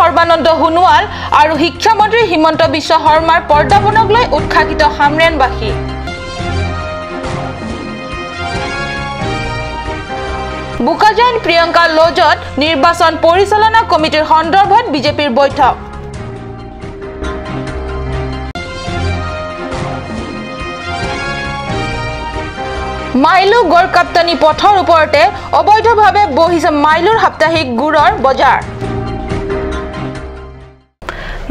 সৰ্বানন্দ সোণোৱাল আৰু শিক্ষামন্ত্ৰী হিমন্ত বিশ্ব শৰ্মাৰ পৰ্দাপণক লৈ উৎসাহিত হামৰেনবাসী। বোকাজান প্ৰিয়ংকা লজত নিৰ্বাচন পৰিচালনা কমিটিৰ সন্দৰ্ভত বিজেপিৰ বৈঠক। মাইলু গড়কাপ্তানি পথৰ ওপৰতে অবৈধভাৱে বহিছে মাইলুৰ সাপ্তাহিক গুড়ৰ বজাৰ।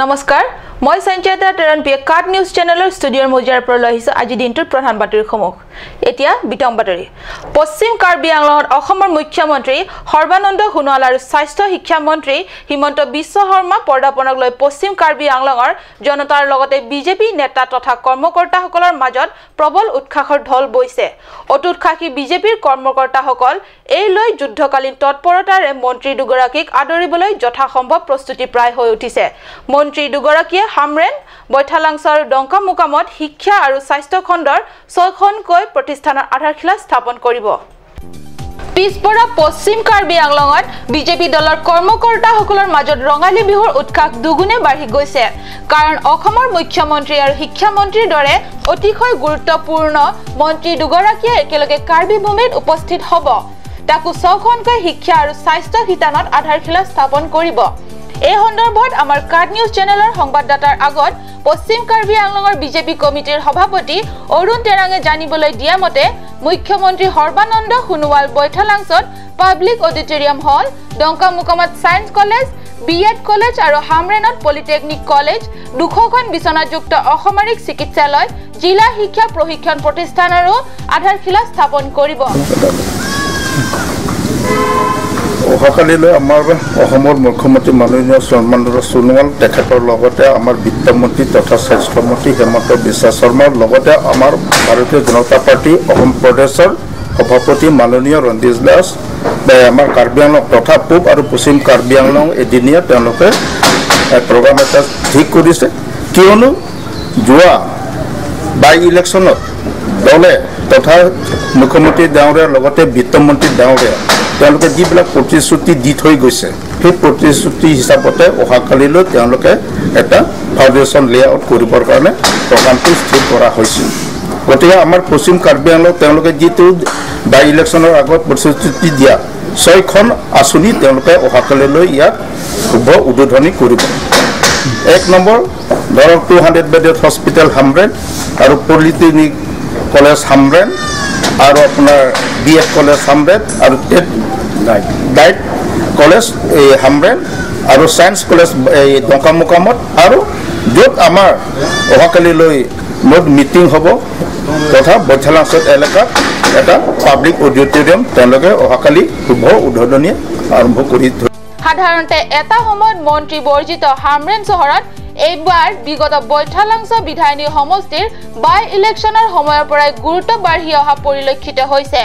নমস্কাৰ, মই সঞ্চয়িতা তেৰণপিয়ে কাট নিউজ চেনেলৰ ষ্টুডিঅ'ৰ মজিয়াৰ পৰা লৈ আহিছোঁ আজি দিনটোৰ প্ৰধান বাতৰিসমূহ। এতিয়া বিতং বাতৰি। পশ্চিম কাৰ্বি আংলঙত অসমৰ মুখ্যমন্ত্ৰী সৰ্বানন্দ সোণোৱাল আৰু স্বাস্থ্য শিক্ষা মন্ত্ৰী হিমন্ত বিশ্ব শৰ্মা পৰ্দাপণক লৈ পশ্চিম কাৰ্বি আংলঙৰ জনতাৰ লগতে বিজেপি নেতা তথা কৰ্মকৰ্তাসকলৰ মাজত প্ৰবল উৎসাহৰ ঢল বৈছে। অত্যুৎসাহী বিজেপিৰ কৰ্মকৰ্তাসকল এই লৈ যুদ্ধকালীন তৎপৰতাৰে মন্ত্ৰী দুগৰাকীক আদৰিবলৈ যথাসম্ভৱ প্ৰস্তুতি প্ৰায় হৈ উঠিছে। মন্ত্ৰী দুগৰাকীয়ে হামৰেন, বৈঠালাংছ আৰু ডংকামুকামত শিক্ষা আৰু স্বাস্থ্য খণ্ডৰ 6খনকৈ প্ৰতিষ্ঠানৰ আধাৰশিলা স্থাপন কৰিব। পিছপৰা পশ্চিম কাৰ্বি আংলঙত বিজেপি দলৰ কৰ্মকৰ্তাসকলৰ মাজত ৰঙালী বিহুৰ উৎসাহ দুগুণে বাঢ়ি গৈছে। কাৰণ অসমৰ মুখ্যমন্ত্ৰী আৰু শিক্ষামন্ত্ৰীৰ দৰে অতিশয় গুৰুত্বপূৰ্ণ মন্ত্ৰী দুগৰাকীয়ে একেলগে কাৰ্বি ভূমিত উপস্থিত হ'ব। তাকো 6খনকৈ শিক্ষা আৰু স্বাস্থ্য শিতানত আধাৰশিলা স্থাপন কৰিব। এই সন্দৰ্ভত আমাৰ কাট নিউজ চেনেলৰ সংবাদদাতাৰ আগত পশ্চিম কাৰ্বি আংলঙৰ বিজেপি কমিটিৰ সভাপতি অৰুণ তেৰাঙে জানিবলৈ দিয়া মতে মুখ্যমন্ত্ৰী সৰ্বানন্দ সোণোৱাল বৈঠালাংছত পাব্লিক অডিটৰিয়াম হল, ডংকামুকামত science college, B Ed college আৰু হামৰেনত পলিটেকনিক কলেজ, 200খন বিচনাযুক্ত অসামৰিক চিকিৎসালয়, জিলা শিক্ষা প্ৰশিক্ষণ প্ৰতিষ্ঠানৰো আধাৰশিলা স্থাপন কৰিব। অহাকালিলৈ আমাৰ অসমৰ মুখ্যমন্ত্ৰী মাননীয় সৰ্বানন্দ সোণোৱাল, তেখেতৰ লগতে আমাৰ বিত্তমন্ত্ৰী তথা স্বাস্থ্যমন্ত্ৰী হিমন্ত বিশ্ব শৰ্মাৰ লগতে আমাৰ ভাৰতীয় জনতা পাৰ্টী অসম প্ৰদেশৰ সভাপতি মাননীয় ৰঞ্জিত দাস আমাৰ কাৰ্বি আংলং তথা পূব আৰু পশ্চিম কাৰ্বি আংলং এদিনীয়া তেওঁলোকে প্ৰগ্ৰাম এটা ঠিক কৰিছে। কিয়নো যোৱা বাই ইলেকশ্যনত দলে তথা মুখ্যমন্ত্ৰী ডাঙৰীয়াৰ লগতে বিত্তমন্ত্ৰী ডাঙৰীয়া তেওঁলোকে যিবিলাক প্ৰতিশ্ৰুতি দি থৈ গৈছে, সেই প্ৰতিশ্ৰুতি হিচাপতে অহাকালিলৈ তেওঁলোকে এটা ফাউণ্ডেশ্যন লে আউট কৰিবৰ কাৰণে প্ৰগ্ৰামটো স্থিৰ কৰা হৈছিল। গতিকে আমাৰ পশ্চিম কাৰ্বি আংলং তেওঁলোকে যিটো বাই ইলেকশ্যনৰ আগত প্ৰতিশ্ৰুতি দিয়া 6খন আঁচনি তেওঁলোকে অহাকালিলৈ ইয়াত শুভ উদ্বোধনী কৰিব। 1 নম্বৰ ধৰক 200 বেডেড হস্পিটেল হামৰেন আৰু পলিটেকনিক কলেজ হামৰেন আৰু আপোনাৰ বি এড কলেজ হামৰেন আৰু টেট ডাইট কলেজ এই হামৰেন আৰু ছায়েন্স কলেজ এই ডংকামুকামত আৰু য'ত আমাৰ অহাকালিলৈ মুঠ মিটিং হ'ব তথা বৈঠালাংছত এলেকাত এটা পাব্লিক অডিটৰিয়াম তেওঁলোকে অহাকালি শুভ উদ্বোধনী আৰম্ভ কৰি। সাধাৰণতে এটা সময়ত মন্ত্ৰী বৰ্জিত হামৰেন চহৰত এইবাৰ বিগত বৈঠালাংছ বিধায়িনী সমষ্টিৰ বাই ইলেকশ্যনৰ সময়ৰ পৰাই গুৰুত্ব বাঢ়ি অহা পৰিলক্ষিত হৈছে।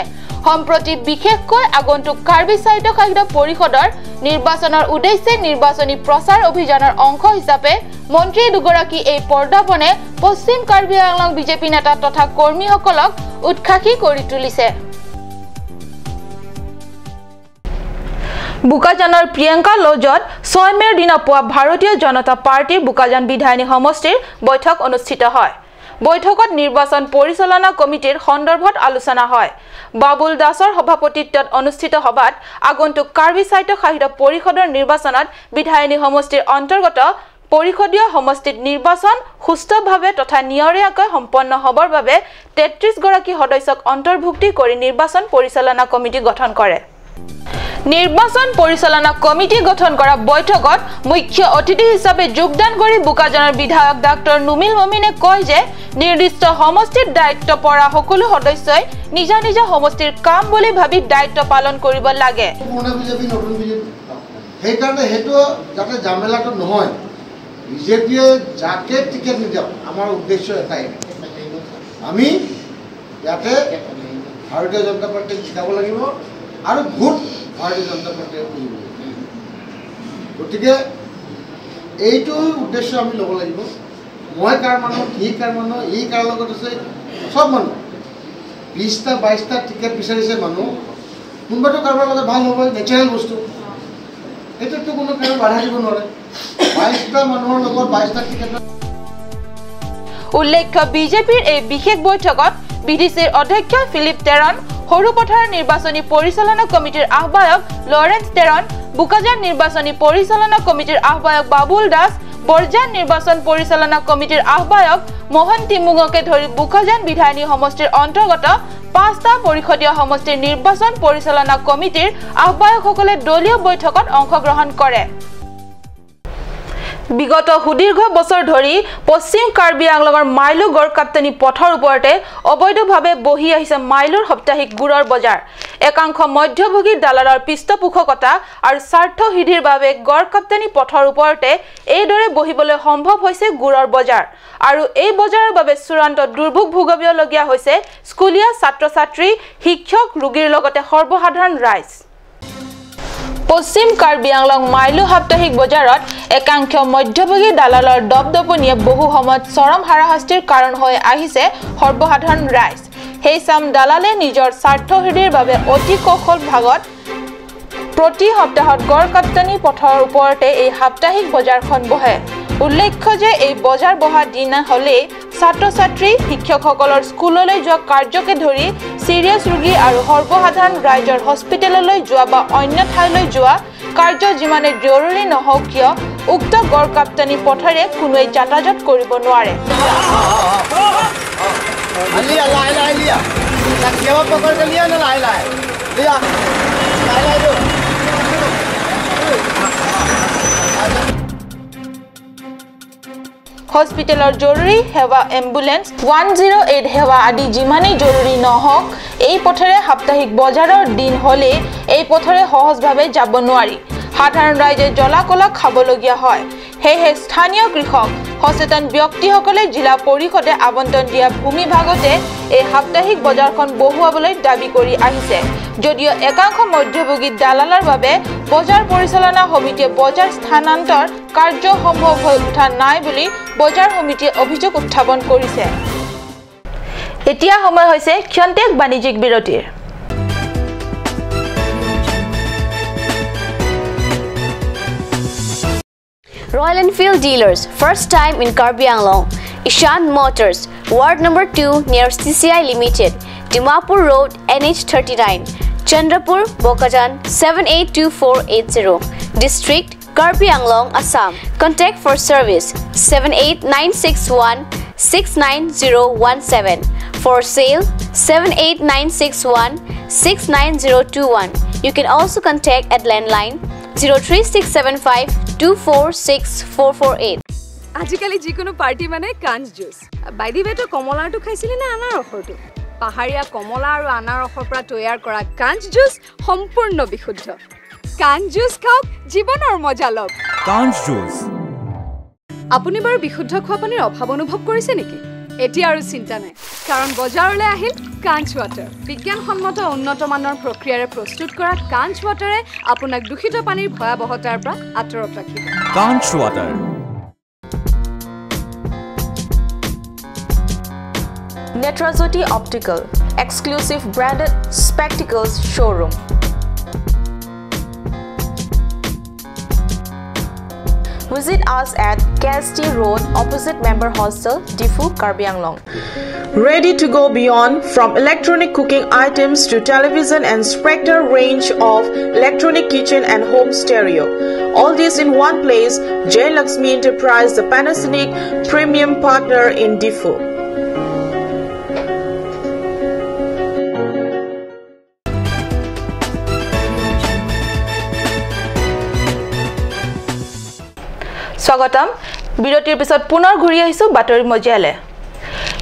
সম্প্ৰতি বিশেষকৈ আগন্তুক কাৰ্বি স্বায়ত্তশাসিত পৰিষদৰ নিৰ্বাচনৰ উদ্দেশ্যে নিৰ্বাচনী প্ৰচাৰ অভিযানৰ অংশ হিচাপে মন্ত্ৰী দুগৰাকী এই পৰ্দাপণে পশ্চিম কাৰ্বি আংলং বিজেপি নেতা তথা কৰ্মীসকলক উৎসাহী কৰি তুলিছে। বোকাজানৰ প্ৰিয়ংকা লজত 6 মে'ৰ দিনা পুৱা ভাৰতীয় জনতা পাৰ্টীৰ বোকাজান বিধায়িনী সমষ্টিৰ বৈঠক অনুষ্ঠিত হয়। বৈঠকত নিৰ্বাচন পৰিচালনা কমিটিৰ সন্দৰ্ভত আলোচনা হয়। বাবুল দাসৰ সভাপতিত্বত অনুষ্ঠিত সভাত আগন্তুক কাৰ্বি স্বায়ত্তশাসিত পৰিষদৰ নিৰ্বাচনত বিধায়িনী সমষ্টিৰ অন্তৰ্গত পৰিষদীয় সমষ্টিত নিৰ্বাচন সুস্থভাৱে তথা নিয়ৰীয়াকৈ সম্পন্ন হ'বৰ বাবে 33 গৰাকী সদস্যক অন্তৰ্ভুক্তি কৰি নিৰ্বাচন পৰিচালনা কমিটি গঠন কৰে। নিৰ্বাচন পৰিচালনা কমিটি গঠন কৰা বৈঠকত মুখ্য অতিথি হিচাপে যোগদান কৰি বোকাজানৰ বিধায়ক ডাক্তৰ নুমিল মমিনে কয় যে নিৰ্দিষ্ট সমষ্টিৰ দায়িত্ব পৰা সকলো সদস্যই নিজা নিজা সমষ্টিৰ কাম বুলি ভাবি দায়িত্ব পালন কৰিব লাগে। সেইকাৰণে সেইটো যাতে জামেলাটো নহয়, বিজেপিয়ে যাকে টিকেট নিদিয়ক, আমাৰ উদ্দেশ্য এটাই, আমি ইয়াতে ভাৰতীয় জনতা পাৰ্টীক জিকাব লাগিব আৰু ভোট ভাৰতীয় জনতা পাৰ্টীয়ে কৰিব। গতিকে এইটো উদ্দেশ্য আমি ল'ব লাগিব। মই কাৰ মানুহ, সি কাৰ মানুহ, ই কাৰ লগত আছে, চব মানুহ 20টা 22টা টিকেট বিচাৰিছে মানুহ, কোনোবাটো কাৰোবাৰ লগত ভাল হ'ব, নেচাৰেল বস্তু। সেইটোতো কোনো কাৰো বাধা দিব নোৱাৰে। 22টা মানুহৰ লগত 22টা টিকেট। উল্লেখ্য, বিজেপিৰ এই বিশেষ বৈঠকত বিডিচিৰ অধ্যক্ষ ফিলিপ টেৰন, সৰুপথাৰ নিৰ্বাচনী পৰিচালনা কমিটিৰ আহ্বায়ক লৰেন্স টেৰন, বোকাজান নিৰ্বাচনী পৰিচালনা কমিটিৰ আহ্বায়ক বাবুল দাস, বৰজান নিৰ্বাচন পৰিচালনা কমিটিৰ আহ্বায়ক মোহন তিমুঙকে ধৰি বোকাজান বিধায়িনী সমষ্টিৰ অন্তৰ্গত 5টা পৰিষদীয় সমষ্টিৰ নিৰ্বাচন পৰিচালনা কমিটিৰ আহ্বায়কসকলে দলীয় বৈঠকত অংশগ্ৰহণ কৰে। বিগত সুদীৰ্ঘ বছৰ ধৰি পশ্চিম কাৰ্বি আংলঙৰ মাইলু গড়কাপ্তানি পথৰ ওপৰতে অবৈধভাৱে বহি আহিছে মাইলুৰ সাপ্তাহিক গুড়ৰ বজাৰ। একাংশ মধ্যভোগী দালালৰ পৃষ্ঠপোষকতা আৰু স্বাৰ্থসিদ্ধিৰ বাবে গড়কাপ্তানি পথৰ ওপৰতে এইদৰে বহিবলৈ সম্ভৱ হৈছে গুড়ৰ বজাৰ। আৰু এই বজাৰৰ বাবে চূড়ান্ত দুৰ্ভোগ ভুগিবলগীয়া হৈছে স্কুলীয়া ছাত্ৰ-ছাত্ৰী, শিক্ষক, ৰোগীৰ লগতে সৰ্বসাধাৰণ ৰাইজ। পশ্চিম কাৰ্বি আংলং মাইলু সাপ্তাহিক বজাৰত একাংশ মধ্যভোগী দালালৰ দপদপনিয়ে বহু সময়ত চৰম হাৰাশাস্তিৰ কাৰণ হৈ আহিছে সৰ্বসাধাৰণ ৰাইজ। সেই চাম দালালে নিজৰ স্বাৰ্থসিদ্ধিৰ বাবে অতি কৌশল ভাগত প্ৰতি সপ্তাহত গড়কাপ্তানি পথৰ ওপৰতে এই সাপ্তাহিক বজাৰখন বহে। উল্লেখ্য যে এই বজাৰ বহা দিন হ'লেই ছাত্ৰ-ছাত্ৰী, শিক্ষকসকলৰ স্কুললৈ যোৱা কাৰ্যকে ধৰি চিৰিয়াছ ৰোগী আৰু সৰ্বসাধাৰণ ৰাইজৰ হস্পিটেললৈ যোৱা বা অন্য ঠাইলৈ যোৱা কাৰ্য যিমানে জৰুৰী নহওক কিয় উক্ত গড়কাপ্তানি পথেৰে কোনোৱে যাতায়াত কৰিব নোৱাৰে। হস্পিটেলৰ জৰুৰী সেৱা, এম্বুলেন্স, 108 সেৱা আদি যিমানেই জৰুৰী নহওক এই পথেৰে সাপ্তাহিক বজাৰৰ দিন হ'লেই এই পথেৰে সহজভাৱে যাব নোৱাৰি। সাধাৰণ ৰাইজে জ্বলা কলা খাবলগীয়া হয়। সেয়েহে স্থানীয় কৃষক, সচেতন ব্যক্তিসকলে জিলা পৰিষদে আবণ্টন দিয়া ভূমিভাগতে এই সাপ্তাহিক বজাৰখন বহুৱাবলৈ দাবী কৰি আহিছে। যদিও একাংশ মধ্যভোগী দালালৰ বাবে বজাৰ পৰিচালনা সমিতিয়ে বজাৰ স্থানান্তৰ কাৰ্য সম্ভৱ হৈ উঠা নাই বুলি বজাৰ সমিতিয়ে অভিযোগ উত্থাপন কৰিছে। এতিয়া সময় হৈছে ক্ষন্তেক বাণিজ্যিক বিৰতিৰ। Royal Enfield dealers, first time in Karbi Anglong. Ishan Motors, Ward number 2 near CCI Limited, Dimapur Road, NH 39, Chandrapur, Bokajan 782480, District Karbi Anglong, Assam. Contact for service 78961 69017. For sale 78961 69021. You can also contact at landline 03675 246448. আজিকালি যিকোনো party মানে কাঞ্চ juice. By the ৱে, তই কমলাৰটো খাইছিলি নে আনাৰসৰটো? পাহাৰীয়া কমলা আৰু আনাৰসৰ পৰা তৈয়াৰ কৰা কাঞ্চ জুচ সম্পূৰ্ণ বিশুদ্ধ। কাঞ্চ জুচ খাওক, জীৱনৰ মজা লওক। কাঞ্চ জুচ। আপুনি বাৰু বিশুদ্ধ খোৱা পানীৰ অভাৱ অনুভৱ কৰিছে নেকি? এতিয়া আৰু চিন্তা নাই, কাৰণ বজাৰলৈ আহিল কাঞ্চ ৱাটাৰ। বিজ্ঞানসন্মত উন্নত মানৰ প্ৰক্ৰিয়াৰে প্ৰস্তুত কৰা কাঞ্চ ৱাটাৰে আপোনাক দূষিত পানীৰ ভয়াৱহতাৰ পৰা আঁতৰত ৰাখিব। কাঞ্চ water. Netrajyoti Optical, exclusive branded spectacles showroom. Visit us at KST Road, opposite Member Hostel, Diphu, Karbi Anglong. Ready to go beyond from electronic cooking items to television and Spectre range of electronic kitchen and home stereo. All this in one place, Jai Lakshmi Enterprise, the Panasonic premium partner in Diphu. স্বাগতম। বিৰতিৰ পিছত পুনৰ ঘূৰি আহিছো বাতৰি মজিয়ালে।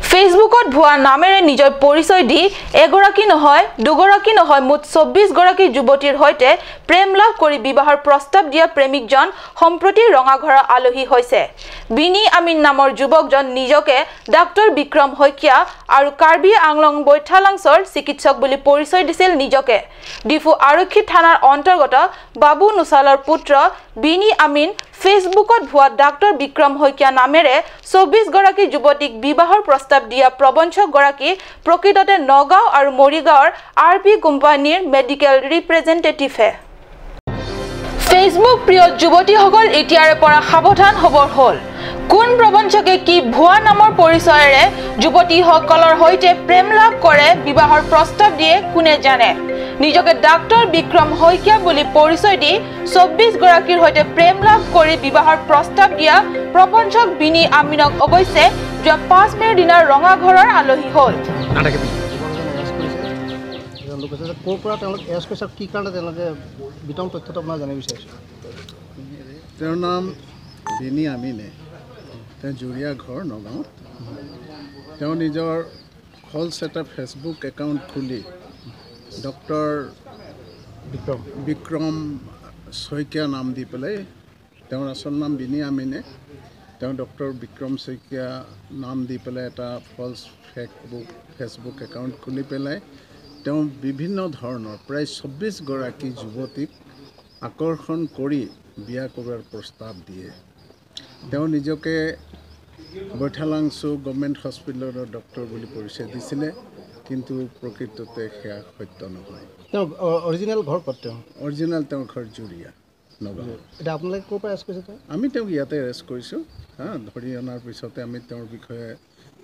ফেচবুকত ভুৱা নামেৰে নিজৰ পৰিচয় দি এগৰাকী নহয়, দুগৰাকী নহয়, মুঠ 24 গৰাকী যুৱতীৰ সৈতে প্ৰেম লাভ কৰি বিবাহৰ প্ৰস্তাৱ দিয়া প্ৰেমিকজন সম্প্ৰতি ৰঙাঘৰৰ আলহী হৈছে। বিনি আমিন নামৰ যুৱকজন নিজকে ডাক্তৰ বিক্ৰম শইকীয়া আৰু কাৰ্বি আংলং বৈঠালাংছৰ চিকিৎসক বুলি পৰিচয় দিছিল নিজকে। ডিফু আৰক্ষী থানাৰ অন্তৰ্গত বাবু নুচালৰ পুত্ৰ বিনি আমিন ফেচবুকত ভুৱা ডাক্তৰ বিক্ৰম শইকীয়া নামেৰে 24 গৰাকী যুৱতীক বিবাহৰ প্ৰস্তাৱ দিয়া প্ৰবঞ্চকগৰাকী প্ৰকৃততে নগাঁও আৰু মৰিগাঁৱৰ আৰ পি কোম্পানীৰ মেডিকেল ৰিপ্ৰেজেণ্টেটিভহে। ফেচবুক প্ৰিয় যুৱতীসকল এতিয়াৰে পৰা সাৱধান হ'বৰ হ'ল। কোন প্ৰবঞ্চকে কি ভুৱা নামৰ পৰিচয়েৰে যুৱতীসকলৰ সৈতে প্ৰেম লাভ কৰে, বিবাহৰ প্ৰস্তাৱ দিয়ে কোনে জানে। নিজকে ডাক্তৰ বিক্ৰম শইকীয়া বুলি পৰিচয় দি 24 গৰাকীৰ সৈতে প্ৰেম লাভ কৰি বিবাহৰ প্ৰস্তাৱ দিয়া প্ৰবঞ্চক বিনি আমিনক অৱশ্যে যোৱা 5 মে'ৰ দিনা ৰঙাঘৰৰ আলহী হ'ল। তেওঁৰ নাম বিনি আমিনে, তেওঁ জুৰীয়া ঘৰ নগাঁৱত। তেওঁ নিজৰ ফলছ এটা ফেচবুক একাউণ্ট খুলি ডক্টৰ বিক্ৰম শইকীয়া নাম দি পেলাই, তেওঁৰ আচল নাম বিনি আমিনে, তেওঁ ডক্টৰ বিক্ৰম শইকীয়া নাম দি পেলাই এটা ফলছ ফেচবুক একাউণ্ট খুলি পেলাই তেওঁ বিভিন্ন ধৰণৰ প্ৰায় 24 গৰাকী যুৱতীক আকৰ্ষণ কৰি বিয়া কৰোৱাৰ প্ৰস্তাৱ দিয়ে। তেওঁ নিজকে বৈঠালাংচু গভৰ্ণমেণ্ট হস্পিটেলৰ ডক্টৰ বুলি পৰিচয় দিছিলে, কিন্তু প্ৰকৃততে সেয়া সত্য নহয়। তেওঁ অৰিজিনেল ঘৰ ক'ত? তেওঁ অৰিজিনেল তেওঁৰ ঘৰ জুৰীয়া নগাঁও। এতিয়া আপোনালোকে ক'ৰ পৰা এৰেষ্ট কৰিছে? আমি তেওঁক ইয়াতে এৰেষ্ট কৰিছোঁ। হা, ধৰি অনাৰ পিছতে আমি তেওঁৰ বিষয়ে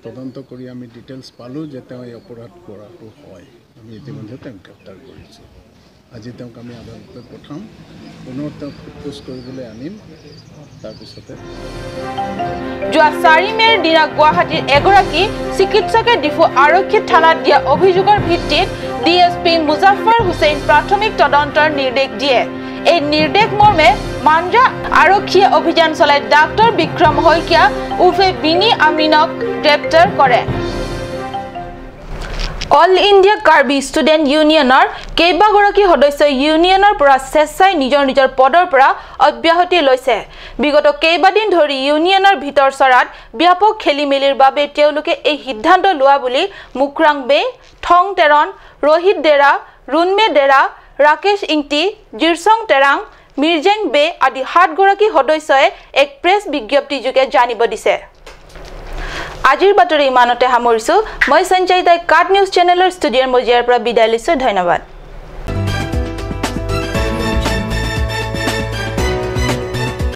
তদন্ত কৰি আমি ডিটেইলছ পালোঁ যে তেওঁ এই অপৰাধ কৰাটো হয়। আমি ইতিমধ্যে তেওঁক গ্ৰেপ্তাৰ কৰিছোঁ। আজি তেওঁক আমি আদালতলৈ পঠাম, পুনৰ তেওঁক সোধপোছ কৰিবলৈ আনিম। তাৰপিছতে যোৱা 4 মে'ৰ দিনা গুৱাহাটীৰ এগৰাকী চিকিৎসকে ডিফু আৰক্ষী থানাত দিয়া অভিযোগৰ ভিত্তিত DSP Muzaffar Hussain প্ৰাথমিক তদন্তৰ নিৰ্দেশ দিয়ে। এই নিৰ্দেশ মৰ্মে মাঞ্জা আৰক্ষীয়ে অভিযান চলাই ডাক্তৰ বিক্ৰম শইকীয়া উৰ্ফে বিনি আমিনক গ্ৰেপ্তাৰ কৰে। অল ইণ্ডিয়া কাৰ্বি ষ্টুডেণ্ট ইউনিয়নৰ কেইবাগৰাকী সদস্য ইউনিয়নৰ পৰা স্বেচ্ছাই নিজৰ নিজৰ পদৰ পৰা অব্যাহতি লৈছে। বিগত কেইবাদিন ধৰি ইউনিয়নৰ ভিতৰ চৰাত ব্যাপক খেলিমেলিৰ বাবে তেওঁলোকে এই সিদ্ধান্ত লোৱা বুলি মুকৰাং বে, থং টেৰণ, ৰোহিত ডেৰা, ৰুণমে ডেৰা, ৰাকেশ ইংটি, জিৰচং টেৰাং, মিৰ্জেং বে আদি 7 গৰাকী সদস্যই এক প্ৰেছ বিজ্ঞপ্তিযোগে জানিব দিছে। আজিৰ বাতৰি ইমানতে সামৰিছোঁ। মই সঞ্চয়িতাই কাট নিউজ চেনেলৰ ষ্টুডিঅ'ৰ মজিয়াৰ পৰা বিদায় লৈছোঁ। ধন্যবাদ।